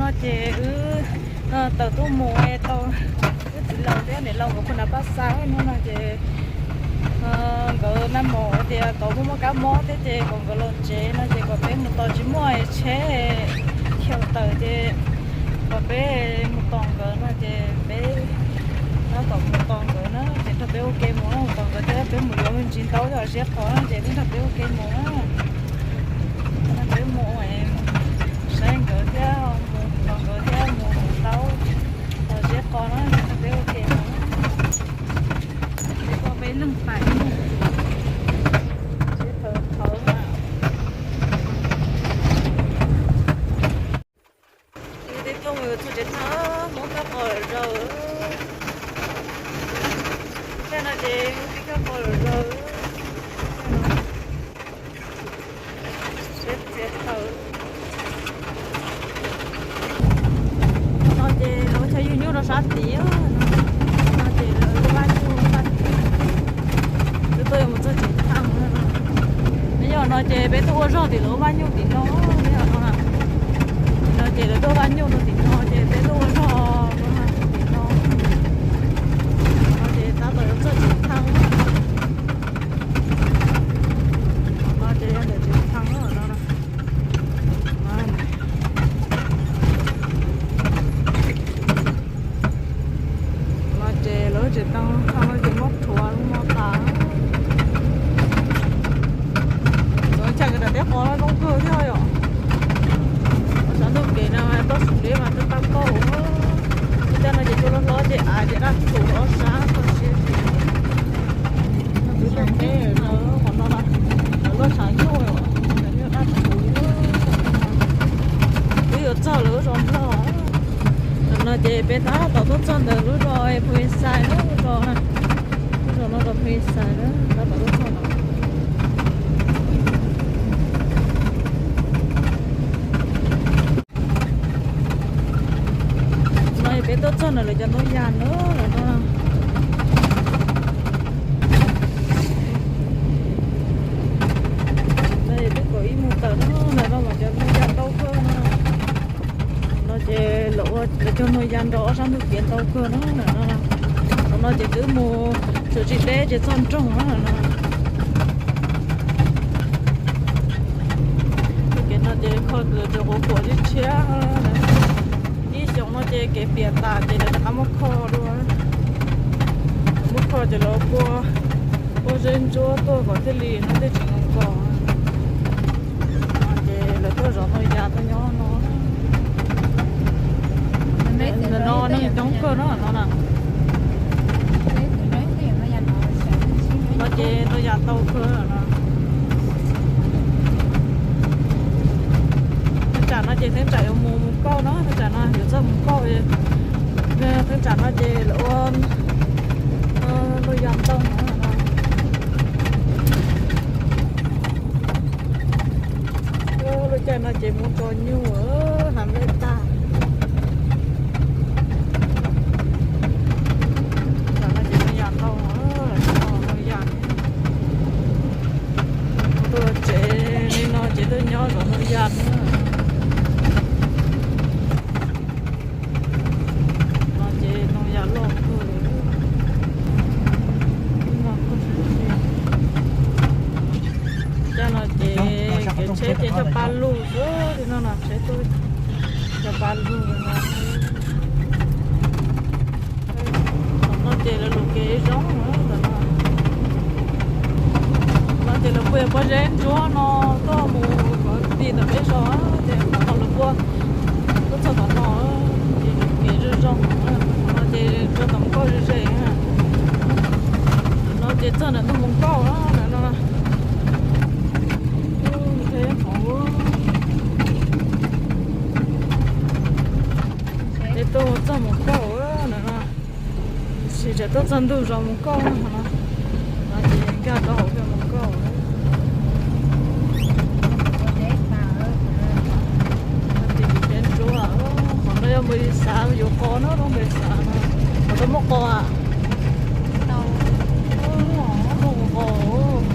Ces wb tawm tuaj mus tau wb txiv laus thiab niam laus nkawd phu na paj xa hnub no ces nkawd naj mos tias kom muaj muaj kab mob thiab ces kom nkawd los tsev no ces kom peb mus tos tsis muaj tsheb khiav tawm ces kom peb mus tos nkawd no ces peb tab tom mus tos nkawd na ces nrog peb ua ke mus na, mus tos nkawd thiab peb mus yuav me ntsis ntaub coj ziab qos na ces peb nrog peb ua ke mus na. Peb mus saib nkawd thiab mus tos nkawd thiab mus ntaub ziab qos na, nrog peb ua ke mus. Peb leeg pais, peb thawv thawv na. Peb tuaj mus txog tsev thaj, Hmoob kaj qos lawm zaus. Tej no ces Hmoob pib kaj qos lawm zaus. No ces lawv ua chaw yug nyuj rau sab tid, no ces lawv ua vaj nyuj sab tid. Peb tuaj yuav mus txog tsev thaj no. Nyob no ces peb tuaj ua zog tim lawv vaj nyuj tim no, nyob no. No ces lawv tuaj vaj nyuj rau tim no ces peb tuaj ua zog rau tim no. No ces tab tom yuav txog tsev thaj. No ces yog ntawm tsev thaj no. No ces lawv tsev thaj no ces muab rhuav no tas. Txog chaw kawm ntawv teb qos zoo kawg thiab yom. Sab ntuj kev no toj xum deb mas twb pab kauj. Ib tag no ces cua loj hlob ces av ces daj rhuv ob sab toj siab ces. Twb zoo teb no, qhov no lawv loj tshav nyuj, daj rhuv. Twb yuav txog lawv lub zos Nplog. Tam no ces peb tab tom tuaj txog ntawm lub zos Phongsai na, lub zos, lub zos no zos Phongsai na, tab tom tuaj txog no. No peb tuaj txog ntawm lawv cov ntoo yas na, lawv no. No twb kaum ib moos tawm no, lawv no mas cov ntoo yas ntau kawg no. No ces lawv ua lawv cov ntoo yas nrog ob sab ntug kev ntau kawg no. Qhov no ces twb mus txog tsis deb ces txog nroog no. Kev no ces kho lawv cov quav quam tshiab tshiab. Ib xyoos no ces kev piam tas ces lawv rov qab muab kho dua. Muab kho ces lawv ua, ua zeb ntsuab tuaj kom thiaj li no thiaj tsis nkos. Ces lawv tuaj zov ntoo yas tuaj nyob no. Ntawm no neeg coob kawg no no na. No ces ntoo yas ntau kawg no. Theeb tsam no ces theeb tsam yuav mus mus kauj no, theeb tsam no yuav txog mus kauj. Theeb tsam no ces lawv ua ntoo yas ntau no. Lub caij no ces mus tso nyuj, hav nplej tag. Tam no ces ntoo yas ntau, ntoo yas. Tuaj tsev li no ces tuaj nyob zov ntoo yas na. No ces ntoo yas loj kawg. Caij no ces kev tsheb ces coj pab lug xwb li no na, tsheb tuaj coj pab lug li no. Tom no ces lawv lub kev zoo na, tom no. No ces lawv pua pob zeb ntsuab no tuaj mus kom ti ntawm peb zos, ces tom no lawv pua tuaj txog tom no, ces kev zoo zoo. Tom no ces tsuas tom mus kauj ze ze. Tom no ces txog ntawm ntug mus kauj na, ntawm no. Ces tuaj txog mus kauj na no. Tab sis tseem tuaj txog ntug zos mus kauj no, no ces nkag rau hauv mus kauj. Ces ntsuab, qhov no yog npawg Xav yuav qos na, lub npawg Xav no. Qhov no muaj qos a? Muaj qos.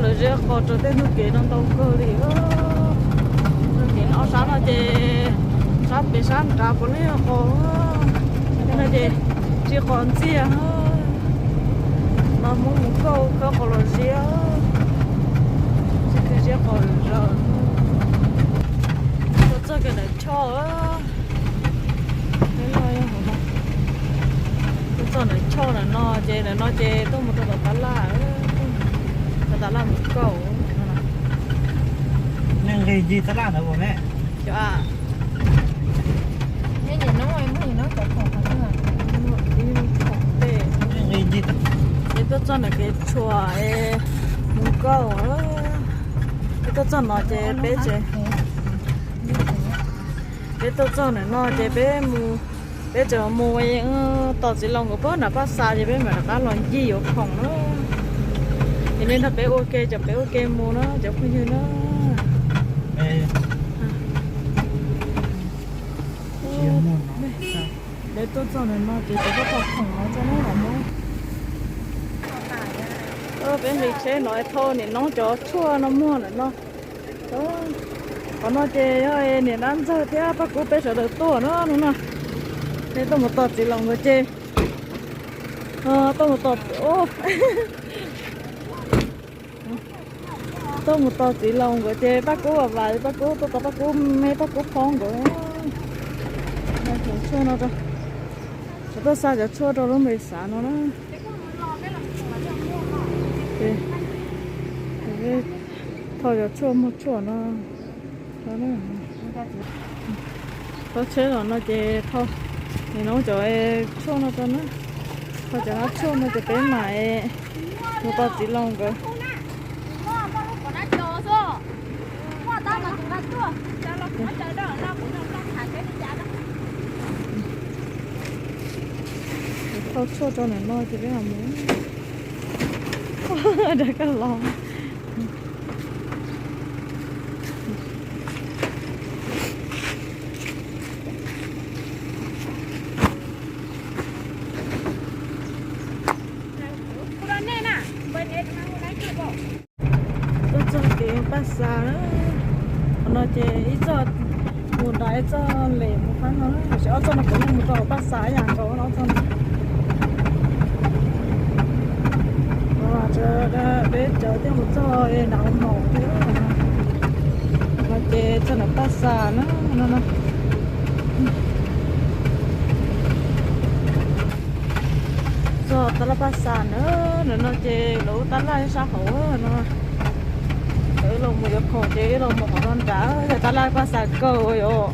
Lawv ziab qos rau tej ntug kev no ntau kawg li. Ntug kev ob sab no ces Sab nrad puav leej yog qos no ces tsis qos ntxiag. No Hmoob mus kauj khawb qos los ziab, tsis ziab qos zom zaws. Tuaj txog kiag ntawm Choj, tuaj txog ntawm Choj ntawm no ces ntawm no ces tuaj mus rau tom tab laj, tom tab laj mus kauj. Nej nqis ncig tab laj ntawd puas me? Cov es tuaj txog ntawm kev tshuam es mus kauj, es tuaj txog no ces peb tseem, peb tuaj txog ntawm no ces peb mus, peb tseem mus tos txiv laus nkawd puag nram Paj Xas ces peb mam rov qab los ncig yuav khoom na. Ces nej nrog peb ua ke, cov peb ua ke mus na cov phooj ywg na. Peb tuaj txog ntawm no ces peb tuaj tau khoom no tso na los Hmoob. Peb nqis tsheb no thauj nim no cov tshuaj no muag ntawm no. Qhov no ces yog niam Dab Ntxawg thiab Paj Kub peb sawv daws tuaj no no. Nej tuaj mus tos txiv laus nkawd ces tuaj mus tos, tuaj mus tos txiv laus nkawd ces Paj Kub vam vam, Paj Kub tuaj tos Paj Kub me Paj Kub phob nkawd. Cov tshuaj no, tuaj xa cov tshuaj rau lub npe xav no na. Thauj cov tshuaj muag tshuaj no. Thauj tsheb los no ces thauj, nim no cov tshuaj no rau na. Thauj cov tshuaj no ces peb mam mus tos txiv laus nkawd. Thauj tshuaj rau ntawm no ces peb mam mus. Rov qab los. Tuaj txog kev Paj Xas na. Qhov no ces ib txoj mus nram, ib txoj lem mus qab no, tiam sis ob txoj no puav leej mus rau Paj Xas ib yam nkaus ob txoj no. Peb cov thiaj mus txog nram hoo maum thiab. No ces txog nram Paj Xas na, no no. Txog tab laj Paj Xas na, no ces lawv tab laj sab hauv no. Lawv los mus yuav khoom ces los mus qhov no nrad, yog tab laj Paj Xas kaw yom.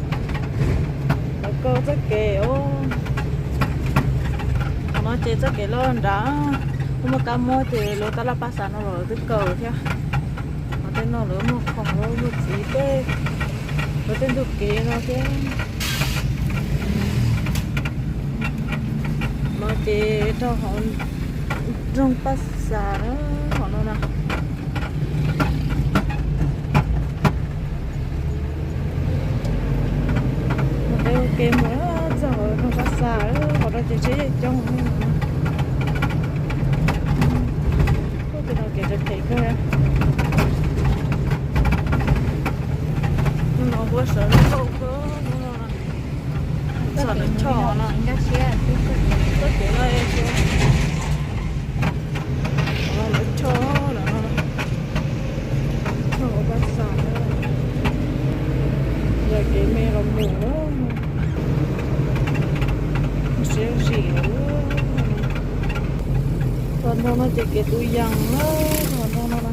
Lawv kaw txoj kev os. Qhov no ces txoj kev loj nrad, muaj kab mob ces lawv tab laj Paj Xas no los lawv twb kaw thiab. Qhov tej no lawv muag khoom lawv muag txiv tej, lawv tej ntug kev no thiab. No ces rau hauv nroog Paj Xas na, qhov no na. Peb ua ke mus txog nroog Paj Xas, qhov no ces tsheb yeej coob. Ub, tej no kev phem kawg. Hnub no npua sawv lub kauj kawg hnub no. Txog lawv choj no, txoj kev no, lawv choj no, choj hauv Paj Xas na, yog kev me los mus, siab zim lawm. Txog nroog no ces kev tus yees na, txog nroog no na,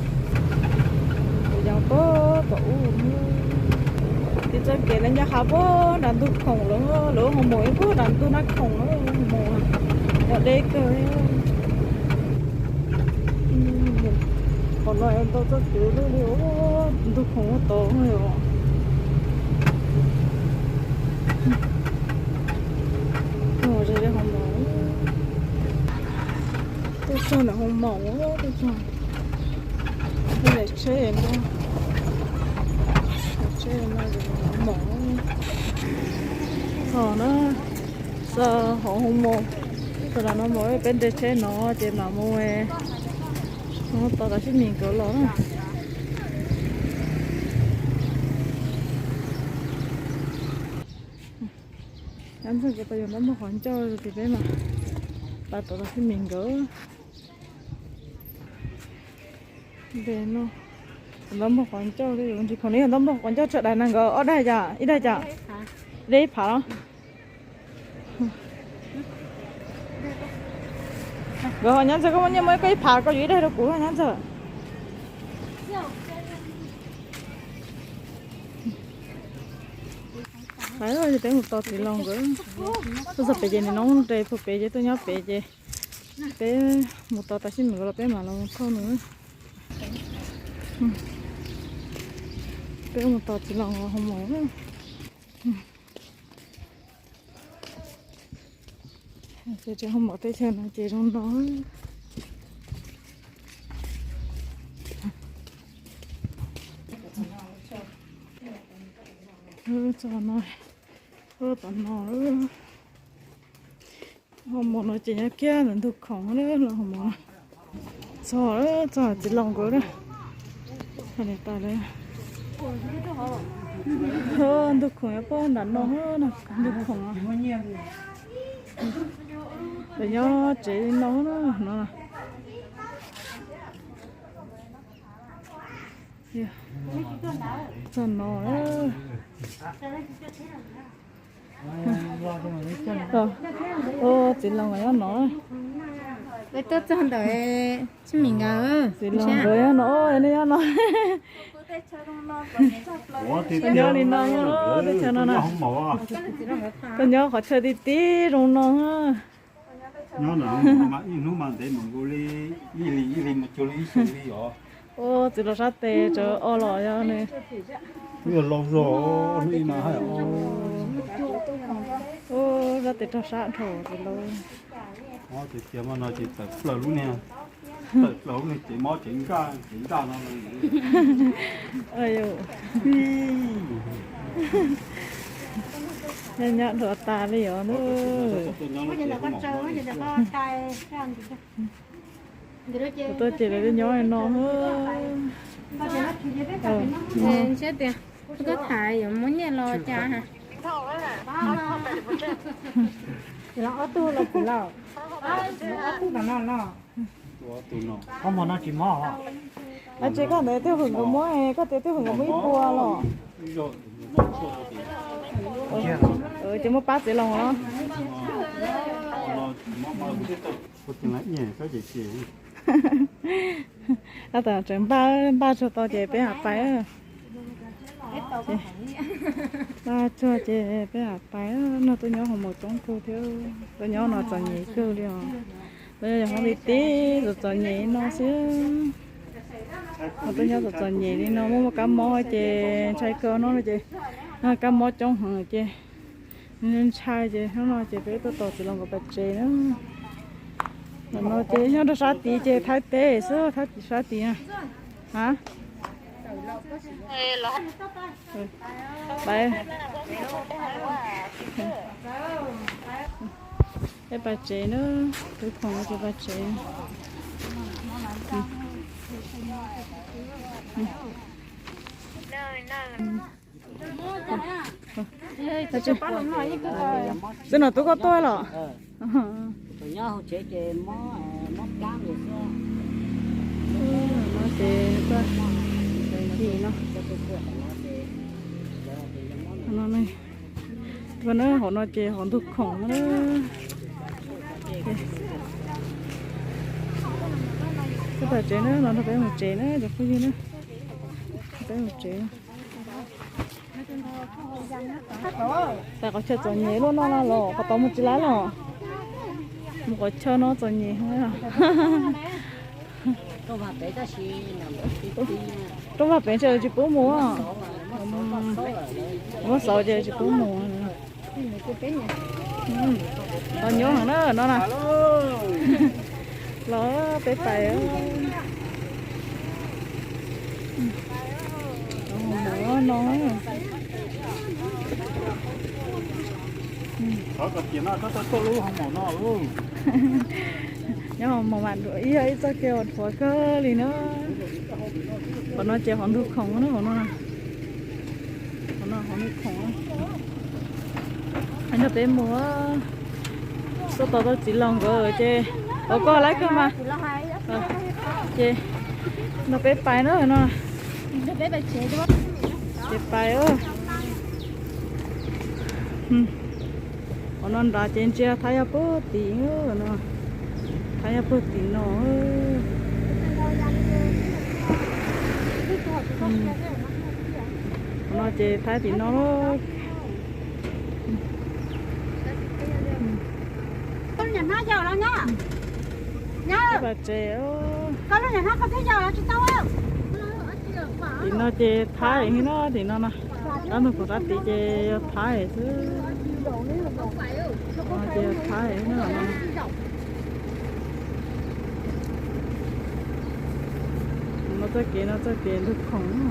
tus yees puag tom ub. Ces txoj kev no nyob qhov puag nram ntug khoom lawm, lawv ho mus ib puag nram ntug nab khoom lawm, mus yog deb kawg. Qhov no ntau txoj kev li ntug khoom ua tod os. Tuaj txog ntawm hoo maum, tuaj txog, tuaj daim tsheb no, daim tsheb no hoo maum. Txog na, txog hauv hoo maum, txog ntawm no mus peb nres tsheb no ces mam mus, mus tos tam sim nkawd los na. Cov ntxawg ko tau yog ntaub npog qhov ncauj ces peb mas pab tau tau xib mis nkawd. Npe no, ntaub npog qhov ncauj li, ntsis khoom li yog ntaub npog qhov ncauj tsawg daim na nkawd, ob daim cas, ib daim cas, deb ib phav los. Nkawd ho nyob ntxawg, koj muab nyiaj muab koj ib phav, koj yuav ib daim rau kuv nyob ntxawg. Peb mus tos txiv laus nkawd. Tuaj txog pem ces nim no nres puag pem ces tuaj nyob pem ces peb mus tos tas xib mis nkawd los peb mam los thauj nws. Peb mus tos txiv laus nkawd ho mus. Ces tseem ho mom teb chaws no ces zoo no. Txog no, tom no, ho mom no ces nyob kiag ntawm ntug khoom los ho mom. Txog, txog txiv laus nkawd. Niam tais lawv. Ntug khoom nyob puag nram no, ntug khoom. Lawv nyob tsev li no no. Txog no. Txiv laus nkawd nyob no. Peb tuaj txog ntawm xib mis nkawd. Txiv laus nkawd nyob no, nej nyob no. Nyob li no, teb chaws no na. Tuaj nyob qhov chaw ti ti zoo no. Nyob ntawm hnub mas ntev mus nkaus li ib hlis, ib hlis mus cuag li ib xyoo li os. Ua txiv laus sab tes tsawv o los yog ne. Hnub yog laus zog, hnub ib mas hais. Ua sab tes rog sab dhau txiv laus. Mob ces tias mas no ces tawm plaws lub niag, tawm plaws lub niag ces mob ces nkaj ces nkaj no. Nyob nyob dhuav tas li os. Tuaj ces lawv nyob no. Saib tias koj tham yuav muab nyiaj los cas. Ob tug los kuv los, ob tug tom no no. Ob hmo no tsis mob. Tsis, koj ntawd twb hwm nkawd muab, koj tias twb hwm nkawd muab ib puas los. Ces muab pab txiv laus os. Tab tom tseem npaj, npaj tsuag tau ces peb mam pais. Npaj tsuag ces peb mam pais, no tuaj nyob hauv mus coob kawg thiab, tuaj nyob no txom nyem kawg li os. Tuaj nyob hauv li tib txom txom nyem no xwb. Tuaj nyob txom txom nyem li no muaj muaj kab mob ces ntshai kawg no ces, kab mob coob heev ces ntshai ces hnub no ces peb tuaj tos txiv laus nkawd pais tsev na. Ntawm no ces nyob rau sab tid ces Thaib teb xwb, Thaib sab tid na. Peb pais tsev na, tus khoom no ces pais tsev. Xwb no tub koj tuaj los? No ces tuaj, no, no, hauv no ces hauv ntug khoom na. Peb pais tsev na, los nrog peb mus tsev na cov phooj ywg na. Peb mus tsev. Pais qhov chaw txom nyem luaj no los qhov tod mus tsis laib los. Mus qhov chaw no txom nyem heev. Rooj vag pem ntshe tsis pub mus. Muab xauv ces tsis pub mus. Los nyob heev na no na. Los peb pais. No. Nyob hauv mos mas ib yog ib txoj kev uas dhuav kawg li na. Qhov no ces hauv ntug khoom na, hauv no, hauv no hauv ntug khoom. Nrog peb mus, tuaj tos tau txiv laus nkawd ces, ua koj laiv kawg mas. Ces nrog peb pais na no. Ces pais. Qhov no nrad ces ntsia thab yaj puag tim no, thab yaj puag tim no. Qhov no ces thab tim no. Pas tsev. Tim no ces thab li no, tim no no. Rab ntug khoom rab tid ces yog thab xwb. Ces yog thab no. No txoj kev no txoj kev ntug khoom no.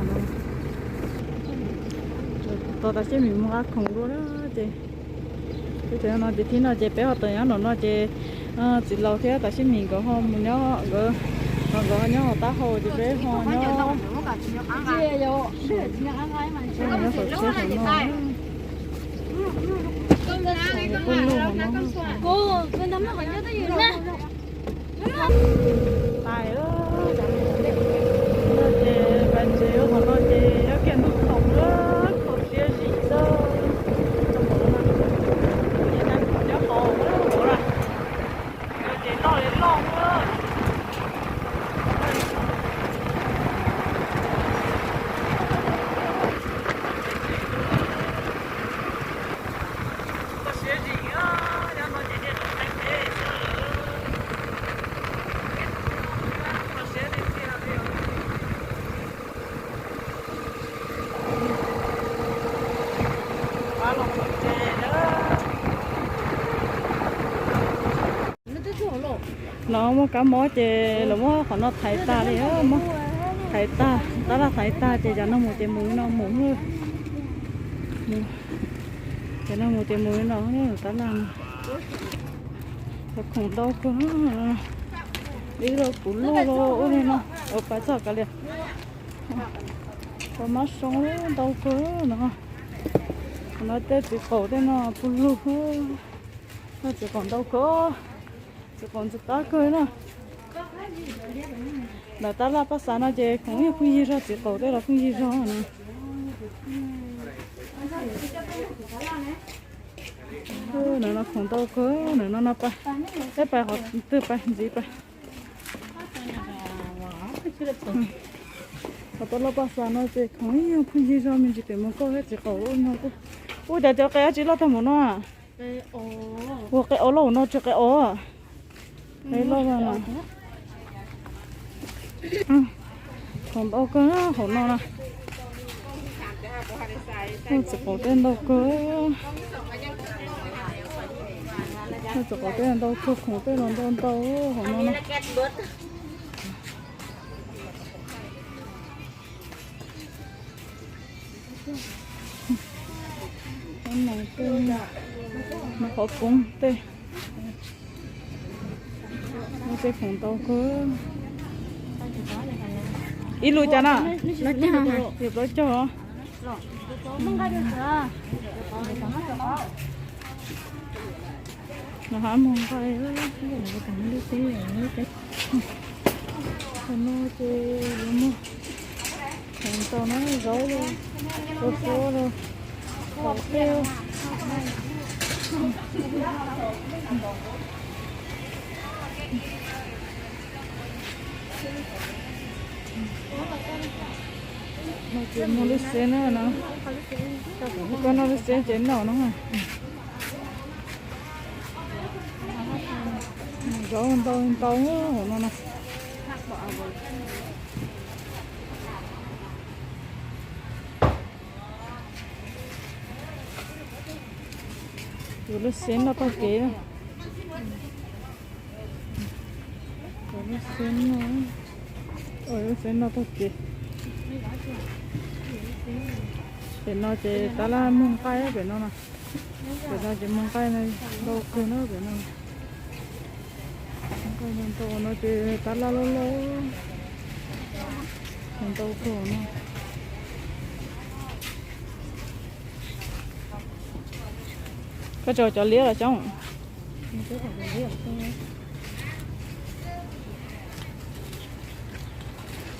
Tos tas seb nws mus nqa khoom dua na ces. Peb tsev no ces thib no ces peb ho tawm nyob no no ces txiv laus thiab tas seb nws nkawd ho mus nyob, nkawd, nkawd ho nyob hauv taub hau ces peb ho nyob. Nyob tom tsheb no. Peb lug no. Pais, no ces pais tsev, qhov no ces nyob kiag ntug khoom, khoom siab zim xwb. Nyob hauv, ces loj li loj. Koj siab zim, nyob no ces nej qhov qeeb peb xwb. Koj siab tiag tiag li. Pab los txog tsev na. No muaj kab mob ces lawv muab qhov no thaiv tag li, muab thaiv tag, tab laj thaiv tag ces cov no mus ces mus li no mus. Cov no mus ces mus li no, tab laj. Cov khoom ntau kawg, ib lo kuv loj los ua li no, ua pais txog kav liam. Cov mab soob ntau kawg no. No tej txiv qaum tej no puag lug. Txiv qaum ntau kawg, txiv qaum ntxim qab kawg na. Ntawm tab laj paj xav no ces khoom yeej pheej yig zog, txiv qaum tej los pheej yig zog no. Ntawm no khoom ntau kawg, ntawm no no pais, peb pais qhov twg pais ntxiv pais. Qhov tab laj paj xav no ces khoom yeej pheej yig zog me ntsis pem mus kauj thiab txiv qaum no. Ua cas cov qe dab tsi loj tag npaum no? Ua qe os loj no tsis qe os. Qe loj no. Khoom ntau kawg hauv no na. Txiv qaum tej ntau kawg. Txiv qaum tej ntau kawg, khoom tej los ntau ntau hauv no na. Qhov poob tej, tej khoom ntau kawg. Ib lub cas na? Yog plaub caug os. Nws hab moog nqaij, qhov no ces yuav muag khoom ntau na, zaub los, ua suab los, pom tej. No ces muag lub xeb na no, koj noj lub xeb ces noj no. Zaub ntau ntau hauv no na. Yuav lub xeb noj taug kev. Yuav lub xeb noj, lub xeb noj taug kev. Pem no ces tab laj muag nqaij pem no na. Pem no ces muag nqaij ntau kawg na pem no. Nqaij ntau no ces tab laj loj loj, ntau kawg no. Koj tso cov liab los coob.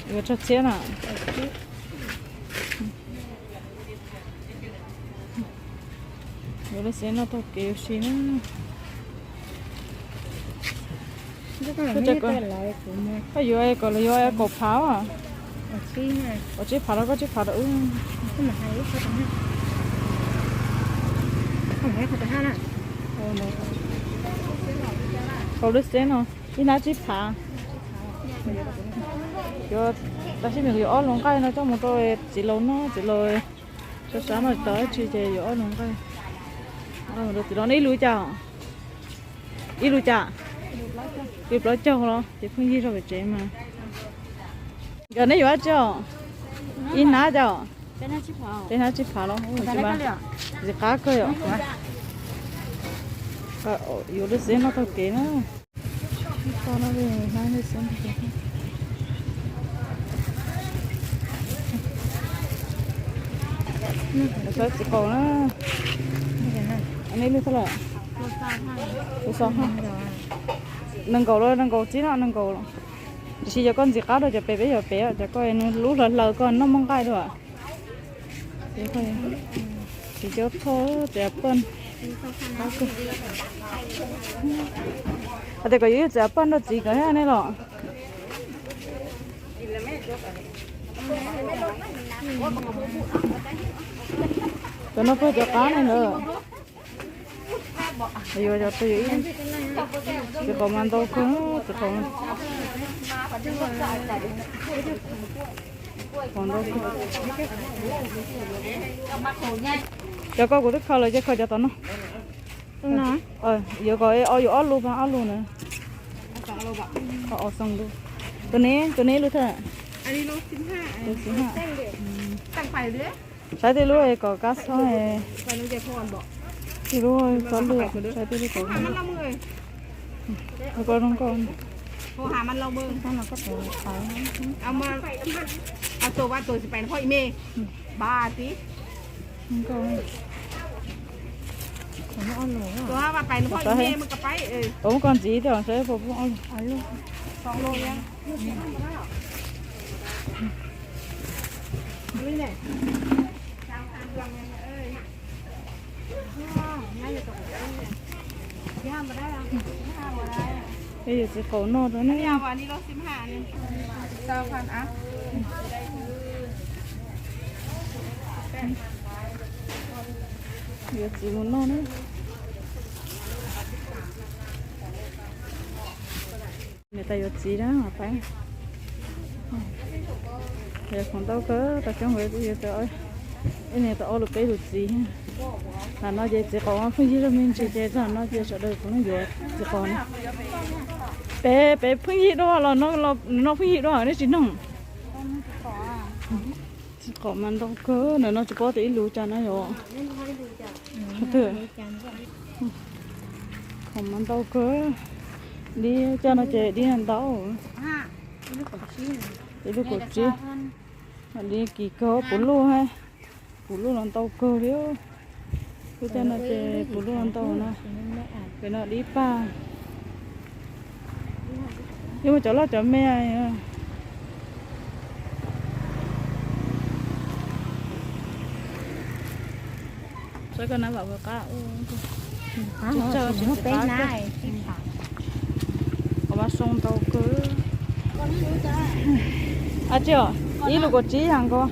Yuav tsawg txhiab na? Yuav lub xeb noj taug kev ua si na. Koj yuav kom los yuav kaum phav. Kaum tsib phav los koj tsib phav rau wb. Kaum lub xeb no ib hnab tsib phav. Yuav, tab sis nws yuav ob lub nqaij no coj mus rau txiv laus noj, txiv laus sab sab no tsis tau dab tsi ces yuav ob lub nqaij. Rau txiv laus noj ib lub cas? Ib lub cas? Ib plaub caug los ces pheej yig zog pem tsev mas. Nkawd neb yuav dab tsi os? Ib hnab cas? Peb hnab tsib phav los ntxim qab kawg yom. Yuav lub xeb noj taug kev na. Txiv qaum na. Neb lub tab lawm? Nees nkaum los nees nkaum tsib no, nees nkaum los. Tiam sis yog koj ntxim qab dua cov pem peb yuav pem, cov koj lub hlaws hlaws koj noj muaj nqaij dua. Txiv cov thoj txiv apaj. Hais tias kom yuav ib txiv apaj nrog txiv kom thiab nej los. Cov no puag cov qab ne ntawd. Yuav cov twg? Txiv qaum mas ntau kawg, txiv qaum. Cov koj kuv twb khaws lawm, cia khaws cov tom no. Yuav kom o yuav ob lub, ob lub na. Tus neb, tus neb lub thawj? Saib tej lub kom kab xob, tej lub xob lwm, saib tej lub kom kab. Koj zoo nkauj. Ua koj ntxiv thiab saib puas poob ob lub. Peb yuav txiv qaum noj rau ne. Yuav txiv mus noj na. Niam tais yuav txiv na, pab. Yog khoom ntau kawg, tau coob nkaus yuav tau, ib niam tau ob lub peb lub txiv. Hnub no ces txiv qaum pheej yig zog me ntsis ces hnub no ces sawv daws kuj yuav txiv qaum na. Peb, peb pheej yig dua los no, no pheej yig dua nej tsis noog. Txiv qaum mas ntau kawg, ntawm no tsis paub tias ib lub cas no yom. Khoom mas ntau kawg. Dib caj no ces dib ntau. Ib lub kaum tsib. Dib kis kawg, puv luj, puv luj los ntau kawg li. Lub caj no ces puv luj los ntau no. Pem no dib paj. Yeej muaj cov loj cov me. Saib koj nab vam puas qab. Qab mas soo ntau kawg. A tsi, ib lub kaum tsib yam nkaus.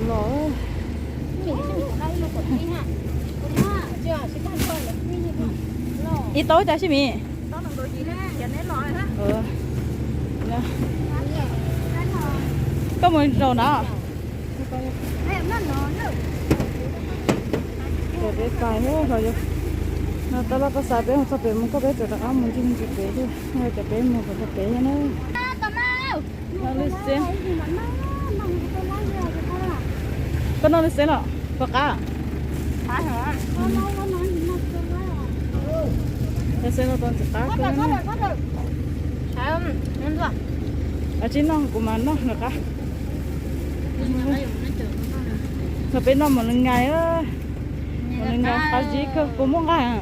Los ib taub cas sib mis. Koj mus zaum na. Peb pais, no tab laj koj xa peb mus txog pem mus koj peb txawm rov qab mus ncig ncig pem thiab, cov peb mus kom txog pem thiab na. Koj noj lub xeb los puas qab? Lub xeb no tau ntxim qab kawg. Tsis noj kuv mas noj nram qab. Txog peb noj mov nws ngai. Nqa zib kawg, puas muaj nqaij?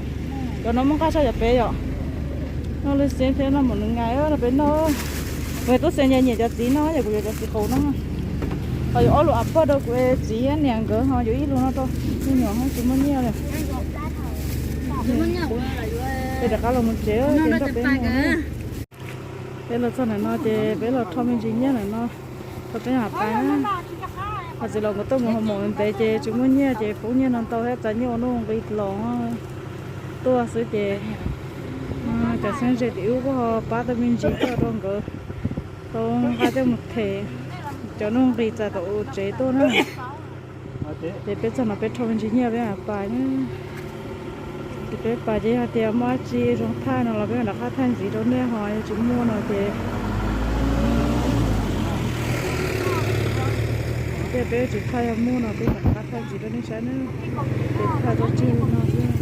Cov no muaj nqaij tshaj cov peb yom. Noj lwj xeeb thiab noj mus nws nqaij no peb noj. Kuv tub xeeb nyiam nyiam cov txiv no, yog kuv yuav cov txiv qus no. Ho yuav ob lus av pog rau kuv txiv niam nkawd, ho yuav ib lus no rau me nyuam, tsis muaj nyiaj li. Peb rov qab los mus tsev, ces nrog peb mus. Peb los txog ntawm no ces peb los rho me ntsis nyiaj ntawm no rau peb mam pais na. Ho txiv los kuv tuaj mus hoo maum ntev ces tsis muaj nyiaj ces poob nyiaj no ntau thiab txais nyiaj ua nuj nqi los tuaj xwb ces cov xeeb ze tim ub kuj ho pab tau me ntsis tuaj rau nkawd tau nqa coj mus them cov nuj nqi txais tom tsev tuaj na. Ces peb txog no peb rho me ntsis nyiaj peb mam pais na. Ces peb pais ces yog tias muaj dab tsi zoo thaij no los peb mam rov qab thaij ntxiv rau nej, ho yog tsis muaj no ces tej peb tsis thaij, yog muaj no peb mam rov qab thaij ntxiv rau nej saib na. Ces thaij tau tsawg no xwb.